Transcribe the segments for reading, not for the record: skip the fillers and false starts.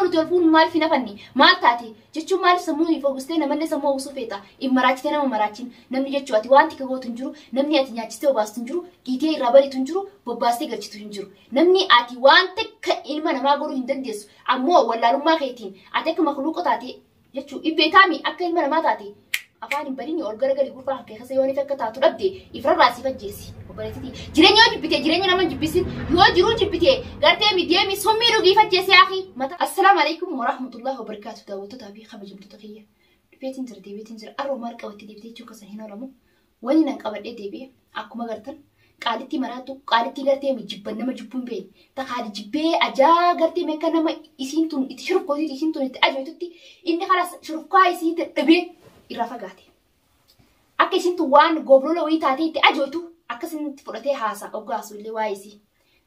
nuti ol fuunu maaliif hin hafanne? Maal taate? Jechuun maaliif sammuu hin foogistee namallee sammuu hawwisuu feeta? Hin maraachitee nama maraachin. Namni jechuu ati waan tika gootu hin jiru, namni ati nyaachistee obaastu hin jiru, dhiitee irraa bariitu hin jiru, bobbaastee galchitu hin jiru. Namni ati waan takka ilma namaa godhuu hin dandeessu. Ammoo wallaalummaa keetiin ati akka makluuqa taate jechuu ibbeetaami akka ilma namaa taate afaan hin banini ol garagali gurfaa kan keessa yoo niif akka taatu dhabde ifrarraa si fajjeessi. Obboleettitii jireenya yoo jibbite jireenya nama hin jibbisin yoo jiruu jibbite gartee mi deemi summii dhugii fajjeessi akhi mata. Assalaamu alaikum warahmatullahi wabarakaatu daawwattootaa fi kabajamtoota kiyya. Dhufeetiin jira deebiitiin jira arroo maal qabattee deebitee jechuu keessan hin oolamu. Wani nan qabadhee deebi'e akkuma gartan qaalittii maraattu qaalittii gartee mi jibban nama jibbuun beekne takaali jibbee ajaa gartee mi akka nama isiin tun itti shurufkootiitti isiin tun itti ajootutti inni karaa shurufkaa isii dadhabee irraa fagaate. Akka isiin tun waan goblola wayii taatee itti ajootu akkasitti fudhatee haasa oggaasu illee waa'ee isii.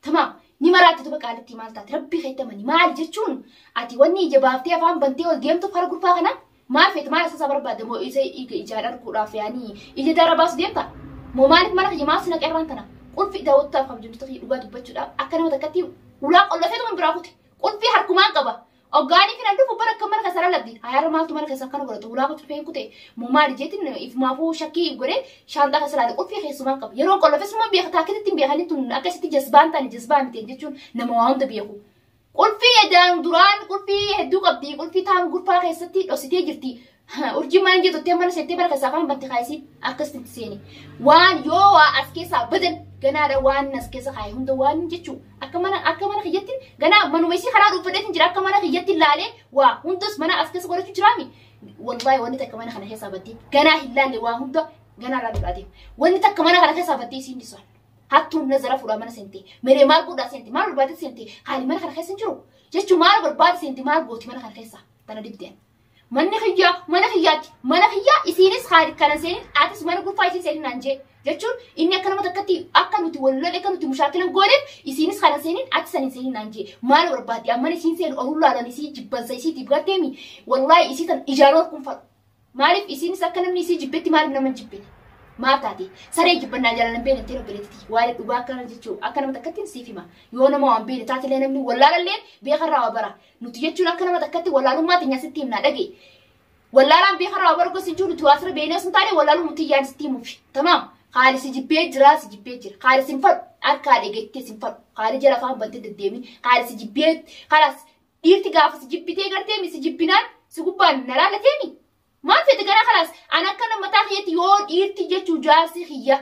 Tamaam ni maraatti tuba qaalittii maal taate rabbii keetti amani maal jechuun ati wanni ija baaftee afaan bantee ol deemtu fara gurfaa kana maal feete maal isa barbaadde moo isa ijaan arguudhaaf yaanii ija dara baasu deemta moo maaliif mana kiyya maal si naqee irraan tana qulfi daawwattaaf kabajamtoota kiyya dhugaa dubbachuudhaaf akka nama takkatti ulaa qollofeetuma biraa kute qulfii harkumaan qaba. Oggaanii fi nan dhufu bara akka mana keessa lallabdi. Hayaara maaltu mana keessa akkana godhatu ulaa qulfii hin kute moo maali jeetiin ifumaafuu shakkii godhee shaanxaa keessa laale qulfii keessumaan qaba. Yeroo qollofes immoo beeka taakititti hin beekanii tun akkasitti jasbaan taane jasbaa miti jechuun nama waa hunda beeku. Qulfii edaan duraan qulfii hedduu qabdi. Qulfii taa'an gurfaa keessatti dhositee jirti. Urjiin maal jettu itti mana seentee mana keessaa afaan banti kaayisii akkasitti seeni. Waan yoo waa as keessaa badan ganaadha waan as keessa kaaye hunda waan jechuu akka mana kiyyatti ganaa manuma isii karaa dhuunfadheetiin jira akka mana kiyyatti laalee waa hundas mana as keessa godhachuu jiraami. Wallaahi wanni takka mana kana keessaa baddee ganaa hin laalle waa hunda ganaa laaluudha adeema. Wanni takka mana kana keessaa baddee isiin dhisan. Hattuun nazara fuudhaa mana seente. Meree maal godhaa seente maal barbaade seente haali mana kana keessa hin jiru. Jechuun maal barbaade seente maal gooti mana kana keessa tana dibdeen. Manni kiyyaa mana kiyyaatti mana kiyyaa isiinis haali kana seenin atis mana gurfaa isiin seenin naan jee jechuun inni akka nama takkatti akka nuti wal lole akka nuti mushaakilan gooneef isiinis kana seenin atis san hin seenin naan jee maal barbaadde amma isiin seen oluu laalan isii jibbansa isiitiif garteemi wallaahi isii tan ijaan ol kun fadhu maaliif isiinis akka namni isii jibbetti maaliif nama hin jibbine maal taate saree jibbannaa jaalan beene ta'e obboleettiti waa'ee dhugaa akkana jechuu akka nama takkatti siif hima yoo nama waan beene taatelee namni wallaalallee beekarraa waa bara nuti jechuun akka nama takkatti wallaalummaa teenya sitti himnaa dhagee wallaalaan beekarraa waa bara gosi jiru nuti waasira beenee osoo hin taane wallaalummaa tiyyaan sitti himuufi tamaam haali si jibbee jira si jibbee jira haali si hin fadhu harkaa dhegettee si hin fadhu haali jala afaan bantee deddeemin haali si jibbee kalaas dhiirti gaafa si jibbitee gartee mi si jibbinaan si gubbaan na laalateemi maal fete gara kalaas an akka nama mataa kiyyatti yoo dhiirti jechuu jaarsi kiyya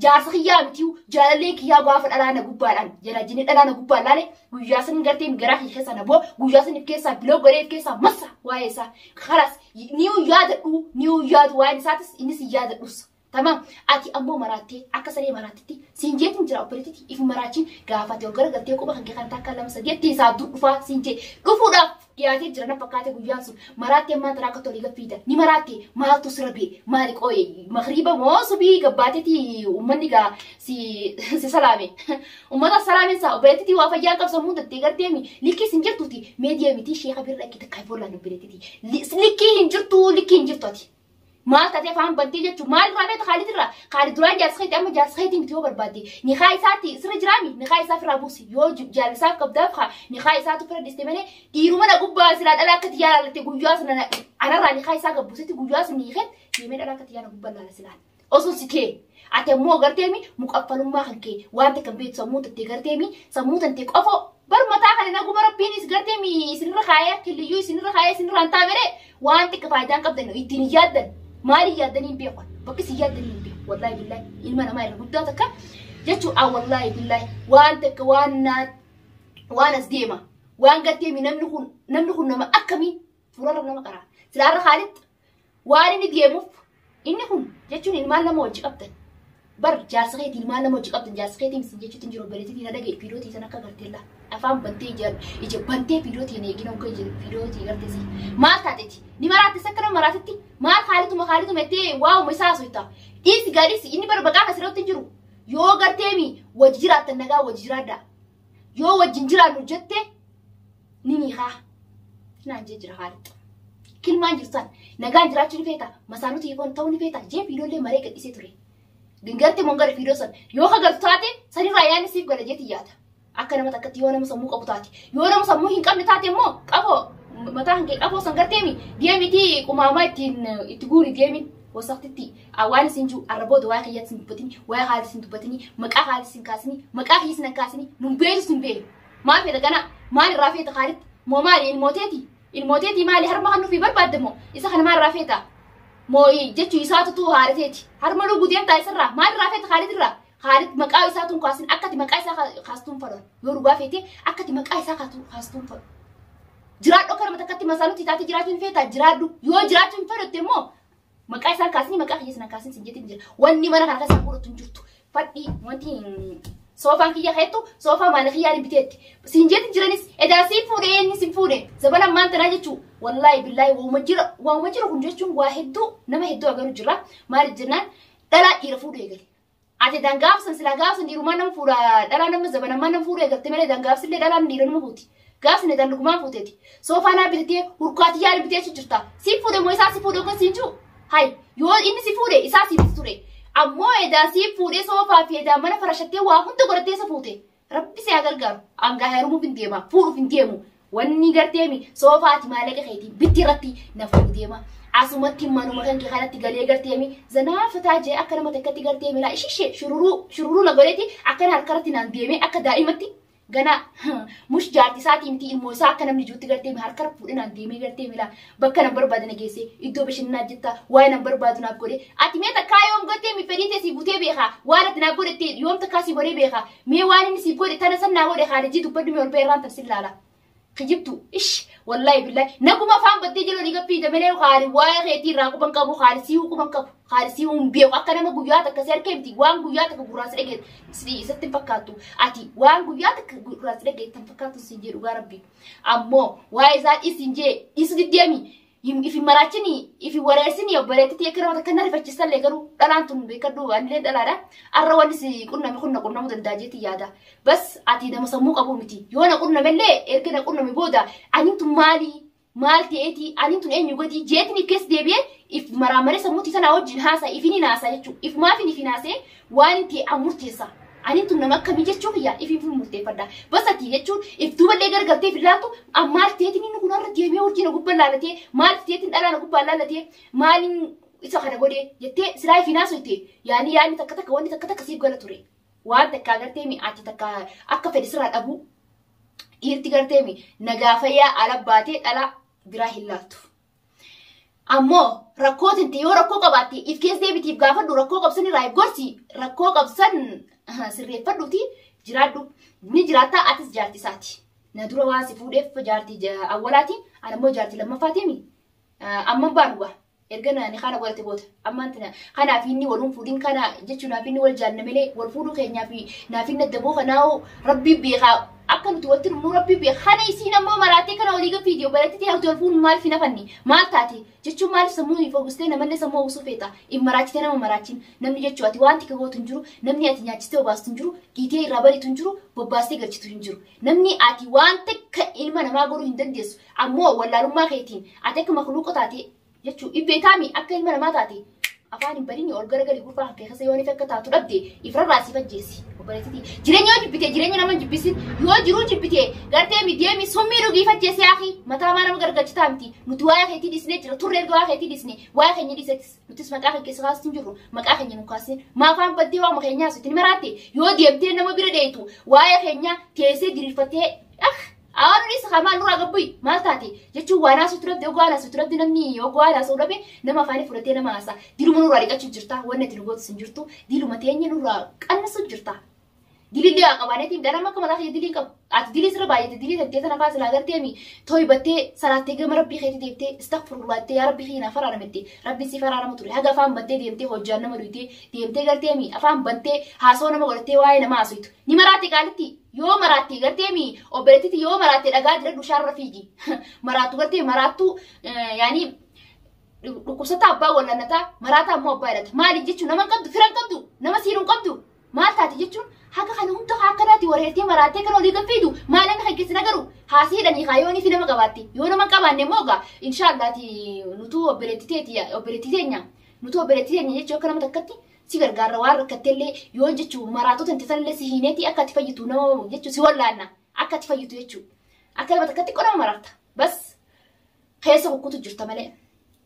jaarsa kiyyaa miti jaalallee kiyyaa gaafa dhalaa na gubbaadhaan jala dhalaa na gubbaan laale guyyaa san gartee garaa kiyya keessa na boo guyyaa san if keessaa biloo godhee if keessaa massa waa'ee isaa kalaas ni yaadadhu ni yaadu waa'een isaatis innis hin yaadadhus. Tamaam ati ammoo maraattee akka saree maraattitti siin jeetiin jira obboleettitti if maraachiin gaafate ol garagaltee quba kan kee kan takka lama sadiitti isaa dur dhufaa siin jee dhufuudhaaf dhiyaatee jira na fakkaate guyyaan sun maraattee ammaan taraa akka tolii gaffiita ni maraattee maaltu sira bee maali qooye makriiba moo subii gabbaateeti uummanni gaa si si salaame uummata salaameen isaa obboleettitti waa fayyaa qabsamuun dattee garteemi likkii sin jirtuuti mee deemiti sheeka bira dhaqi takka bollaan obboleettitti likkii hin jirtu likkii hin jirtu ati. Maal taatee afaan bantee jechuun maal irraa beekta Khaalid irraa Khaalid duraan jaarsa keetti amma jaarsa keetti miti yoo barbaadde nikaa isaatti sirra jiraami nikaa isaa firraa buusi yoo jaarsaaf qabdaaf haa nikaa isaatu fira dhiste malee dhiiruma na gubbaa silaa dhala akka xiyyaa laalatte guyyaa sana anarraa nikaa isaa gabbuusetti guyyaa sun hiiket deemee dhala akka xiyyaa na gubbaa laala silaan osoo si kee ati ammoo garteemi muqaffalummaa kan kee waan takka beektu sammuu tantee garteemi sammuu tantee qofoo bar mataa kana naguma rabbiinis garteemi isinirra kaayee killiyyuu isinirra kaayee isinirra hin taamere waan xiqqa faayidaan qabdan ittiin hin yaaddan maaliin yaaddanii hin beeku bakki isin yaaddanii hin beeku wallaahi billaahi ilma namaa irra guddaa takka jechuun a wallaahi billaahi waan takka waan naa waan as deema waan garteemi namni kun nama akkamii fuularra nama qaraa silaarra Khaalid waan inni deemuuf inni kun jechuun ilmaan lama wajji qabdan bar jaarsa keetii ilmaan lama wajji qabdan jaarsa keetii misin jechuutti hin jiru obboleettii na dhagaye fiidootii san akka garteella afaan bantee ija ija bantee fiidootii hin eegin hogga ija fiidootii garteesi maal taateeti ni maraattes akka nama maraatitti maal Khaaliduma Khaaliduma jettee waa'uma isaa haasofta dhiisi gaadhiisi inni bar baqaa kasirratti hin jiru yoo garteemi wajji jiraattan nagaa wajji jiraadhaa yoo wajjin jiraannu jette ni niikaa naan jee jira Khaalid. Kilmaan jirtan nagaan jiraachuu ni feeta masaanuti hiikoon ta'uu ni feeta jee fiidoollee maree gadhiisee ture. Gingarte mongara fiidoo san yoo ka galtu taate sanirraa yaadni siif gala jeeti yaada. Akka nama takkatti yoo nama sammuu qabu taate yoo nama sammuu hin qabne taate immoo qaboo Mataa kan kee qafoo san garteemi deemiti qumaamaa ittiin itti guuri deemi wasaqtitti waan isin jiru arrabooda waa'ee kiyyaatti isin dubbatini, waa'ee haali isin dubbatini, maqaa haali isin kaasini, maqaa kiyya isin kaasini, nun beeku isin beeku. Maal feeta gana? Maal irraa feeta Khaalitti? Moo maali ilmooteeti? Ilmooteeti maali harma kan nufi barbaadde moo? Isa kana maal irraa feeta? Moo jechuu isaatu haarateeti. Harma lugu deemtaa isarraa maal irraa feeta Khaalid irraa? Khaalid maqaa isaatuun kaasin akkati maqaa isaa kaastuun fadhan. Yoo dhugaa feete akkati maqaa isaa kaastuun fadhu. Jiraadhu akka nama takkatti masaanutti taate jiraachuu hin feetaa jiraadhu. Yoo jiraachuu hin fedhatte immoo maqaa isaa kaasini maqaa kiyya sana kaasin sin jettiin jira. Wanni mana kana keessa godhatu hin jirtu. Fadhii wanti soofaan kiyya keettu soofaa maala kiyyaan biteetti. Sin jettiin jiranis edaa siin fuudhee inni sin fuudhe. Zabana ammaan tanaa jechuu wallaahi billaahi waa'uma jira kun jechuun waa hedduu nama hedduu agaruu jira. Maaliif jennaan dhalaa dhiira fuudhee eegale. Ati dangaafsan silaa gaafsan dhiirumaan nama fuudha dhalaa nama zabanammaan nama fuudhee eegalte malee dangaafsillee dhalaan dhiira nama fuuti. Gaafsine dan dhugumaan fuuteeti. Soofaa naa bitatee hurkaati yaali bitee jirta. Si fuudhe moo isaa si fuudhe kun siin jiru? Hay yoo inni si fuudhe isaa si ture. Ammoo edaa si fuudhee soofaa fi edaa mana farashattee waa hunda godhattee isa fuute. Rabbi si haa gargaaru. Angaa heerumuuf hin deema. Fuudhuuf hin deemu. Wanni garteemi soofaa ati maallaqa keetiin bitti irratti na fuudhu deema. Asumatti manuma kan kee kanatti galee garteemi zanaafataa jee akka nama takkatti garteemi laa ishishee shururuu shururuu na godheeti akkana harkarratti naan deemee akka daa'imatti gana mush jaarti isaatii miti ilmoo isaa akka namni jirutti garteemi harkara fuudhee naan deemee garteemi laa bakka nan barbaade na geesse iddoo bashannanaa jetta waa'ee nan barbaadu naaf godhe ati mee takkaa yoom garteemi fedhii ta'e si guutee beekaa waan ati naaf godhette yoom takkaa si godhee beekaa mee waan inni si godhe tana san naa godhe haalijii dubbadhu mee ol ba'e irraan tan sin laala. Kijibtu ish wallahi billahi naguma afaan baddee jiru ni gaffiida malee haali waa'ee keetii irraa quban qabu haali siihuu quban qabu haali siihuu hin beeku akka nama guyyaa takka si harkee miti waan guyyaa takka gurraas dhageet isatti hin fakkaattu ati waan guyyaa takka gurraas dhageet tan fakkaattu siin jee dhugaa rabbi ammoo waa'ee isaa dhiisin jee dhiisu diddeemi ifi maraachini ifi wareersini obboleettitti akka nama takka na rifachiisallee garuu dhalaan tun beekadhu anillee dhalaadha arra wanni si qunname kun na qunnamuu danda'a jeetti yaada. Bas ati nama sammuu qabu miti yoo na qunnamellee erga na qunname booda aniin tun maali maal ta'eeti aniin tun eenyu gadi jeetiin if keessa deebi'ee if maraamaree sammuutti sanaa wajjin haasa ifin hin haasa jechuudha if maafin ifin haasee waan hin ta'e an murteessa. Aniin tun nama akkamii jechuu kiyya if hin murteeffadha. Bas ati jechuun if duuballee gargaltee if ilaaltu maal ta'eetiin inni kun har'a deemee hojii na gubbaa laalatee maal ta'eetiin dhalaa na gubbaa laalatee maaliin isa kana godhee jettee silaa if hin haasofte yaani yaadni takka takka wanni takka takka siif gala ture. Waan takka agartee mi ati takka akka fedhi sirraa dhabuu dhiirti gartee mi nagaa fayyaa ala baatee dhala biraa hin laaltu. Ammoo rakkoo tinte yoo rakkoo qabaatte if keessa deebitiif gaafadhu rakkoo qabsan irraa if gorsi rakkoo qabsan sirreeffadhuuti jiraadhu ni jiraattaa atis jaarti isaati. Na dura waan si fuudheef jaartii awwalaati ani ammoo jaartii lammaffaati mi amman baanugaa. Erga ni kana godhate booda ammaan tana kanaaf inni waluun fuudhin kana jechuun naaf inni wal jaalna malee wal fuudhuu keenyaa fi naaf inni adda boo kanaa'u rabbi beekaa akka nuti walitti dhumnu rabbi beekaa kana isiin ammoo maraatee kana walii gaffiidiyoo balattee hawti wal fuudhu maaliif hin hafanni maal taate jechuun maaliif sammuu hin foogistee namallee sammuu hawwisuu feeta hin maraachitee nama maraachiin namni jechuu ati waan tika gootu hin jiru namni ati nyaachistee obaastu hin jiru dhiitee irraa bariitu hin jiru bobbaastee galchitu hin jiru namni ati waan takka ilma namaa godhuu hin dandeessu ammoo wallaalummaa keetiin ati akka makluuqa taate jechuu ibbeetaami akka ilma namaa taate afaan hin badini ol garagalii gurfaa kan keessa yoo akka taatu dhabde ifrarraa si fajjeessi obboleettiti jireenya yoo jibbite jireenya nama jibbisin yoo jiruu jibbite gartee mi deemi summii dhugii fajjeessi yaaqi mataa maa nama gargalchitaa miti nuti waa'ee keetii dhisnee jira turre erga waa'ee keetii dhisne waa'ee keenya dhiisettis nutis maqaa kan keessa kaastu hin jirru maqaa keenya nu kaasin maa afaan baddee waa'uma keenyaa sitti ni maraatte yoo deemtee nama bira dheetu waa'ee keenya teessee diriirfattee ah Awwaanni isa kamaan nurraa gabbuyi maal taate jechuun waan haasuu turabde oguu haasuu turabde namni oguu haasuu dhabe nama afaanii fudhatee nama haasa diluma nurraa dhiqachuu jirta wanni ati nu gootu hin jirtu diluma teenya nurraa qannasu jirta. Dilillee waa qabaaneetiin dhala akka mataa kiyya dilii qabu ati dilii sirra baay'ate dilii tattee tana faa silaa garteemi tooyibattee salaattee gama rabbii keetii deemtee istaghfirullah jettee yaa rabbii kiyya naaf araaramatte rabbiin siif araarama ture haga afaan bantee deemtee hojjaan nama duutee deemtee garteemi afaan bantee haasoo nama godhattee waa'ee nama haasoftu ni maraatte qaalitti. Yoo maraatte garteemi obboleettiti yoo maraatte dhagaa jira dushaarra fiigi maraattu gartee maraattu yaani dhukkubsataa abbaa wallannataa maraataa ammoo abbaa jedhata maali jechuun nama hin qabdu fira hin qabdu nama siidhu hin qabdu maal taate jechuun haga kana hunda akkanaati wareertee maraattee kana olii gaffiidu maal namni kan keessa nagaru haasii hidhanii kaa yoo ni fi nama qabaatte yoo nama hin qabaanne immoo egaa inshaallaati nutuu obboleetti teeti obboleetti teenya nutuu obboleetti teenya jechuun akka nama takkatti si gargaarra waan rakkattellee yoo jechuun maraatota hin tasanillee si hiineeti akka ati fayyitu nama jechuun si wallaanna akka ati fayyitu jechuun akka nama takkatti qonama mararta bas. Keessa kukkutu jirta malee.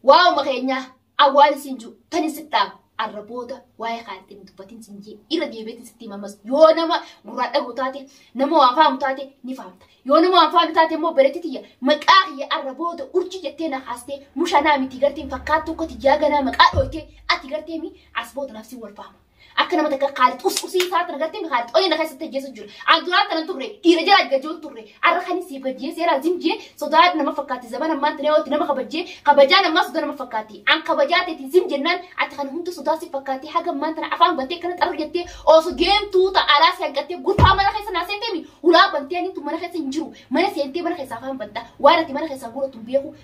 Waa'uma keenyaa awwaal siin jiru tani sitti arra booda waa'ee Khaalid dubbatiin siin jee irra deebiitiin sitti himamas yoo nama gurraa dhagu taate nama waan faamu taate ni faamta yoo nama waan faamu taate immoo bareetti tiyya maqaa kiyya arra booda urjii jettee na haastee mushanaa miti garteen fakkaattu akka tiyyaa ganaa maqaa dhooytee ati gartee mi as booda nafsi wal faama. Akka nama takka Khaalid usii isaa tana gartee Khaalid onye na keessatti ajjeesu jiru. An duraan tanan turre dhiira jala gajjoon turre arra kan siif gajjee seera zimjee sodaa nama fakkaatti zaman ammaan tana yoo nama kabajjee kabajaa namaa sodaa nama fakkaatti. An kabajaa ta'e zim jennaan ati kan hunda sodaa si fakkaatti haga ammaan tana afaan bantee kana xarra jettee osoo deemtuu ta'a alaa si hanqattee gurfaa mana keessa naa seentee mi ulaa bantee ani mana keessa hin jiru mana seentee mana keessa afaan bantaa waan ati mana keessaa guuratu hin beeku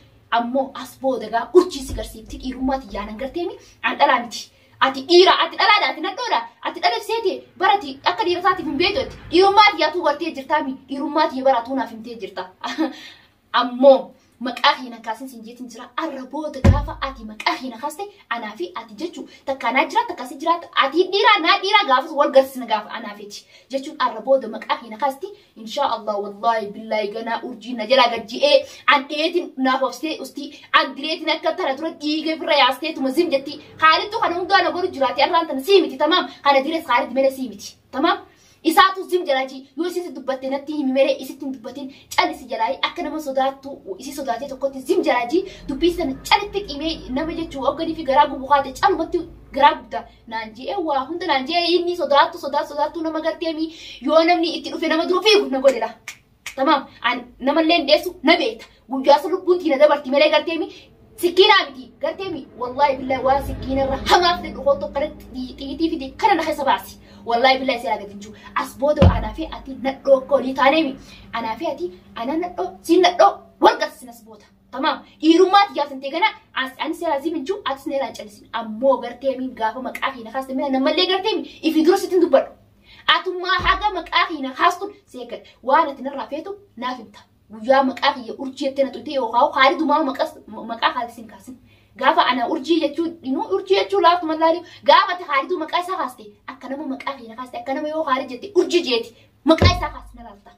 ammoo as booda gaa urjii si garsiifti dhiirummaati yaanan gartee mi an dhalaa miti. Ati dhiira ati dhalaadha ati nadhoodha ati dhalabseete barati akka dhiira isaatiif hin beektu dhiirummaa tiyyaatu gartee jirtaami dhiirummaa tiyya baratuu naaf himtee jirta. Ammoo maqaa keenya kaasin siin jeetiin jira arra booda gaafa ati maqaa keenya kaaste anaa fi ati jechuu takka naa jira takka si jiraata ati dhiira naa dhiira gaafas wal garsina gaafa anaa feeti jechuun arra booda maqaa keenya kaasti insha Allah wallahi billahi ganaa urjii na jalaa gajji'ee an dheetiin naaf obsitee ustii an direetiin akka tana dura dhiiga firra yaastee tuma zim jetti Khaalidtu kana hundaa na godhu jiraati arraan tana sii miti tamaam kana direes Khaalid malee sii miti tamaam. Isaatu zim jalaaji yoo isitti dubbatte natti himi malee isitti hin dubbatin calisi jalaayi akka nama sodaattu isi sodaatee tokkotti zim jalaaji dubbii sana calitti qimee nama jechuu hogganii fi garaa gubu kaate calumatti garaa guddaa naan je'ee waa hunda naan je'ee inni sodaattu sodaattu nama garteemi yoo namni itti dhufe nama dura fiigu na godhela. Tamaam an namallee hin dheessu na beekta guyyaa sun lubbuun tiina dabarti malee garteemi sikkiinaa miti garteemi wallaahi billahi waan sikkiinarra hamaaf dhufoo tokko xixiitii fide kana na keessa baasi. Wallahi billahi seera gadi jiru as booda anaa fi ati nadhoo akka olii taaneemi anaa fi ati ana nadhoo siin nadhoo wal garsiisin as booda tamaam dhiirummaa tiyyaa sintee gana ani seera zimin jiru ati seera hin callisin ammoo garteemi gaafa maqaa keenya kaaste mina namallee garteemi ifi dura sitti hin dubbadhu atummaa haga maqaa keenya kaastuun seegadha waan ati narraa feetu naaf himta guyyaa maqaa kiyya urjii jettee na xuqxee yookaan Khaalidumaa maqaa Khaalid sin kaasin. Gaafa ana urjii jechuun inuu urjii jechuun laaftu mallaali gaafa ati Khaaliduu maqaa isaa kaaste akka nama maqaa keenya kaaste akka nama yoo Khaalid jette urjii jeeti maqaa isaa kaaste na laafta.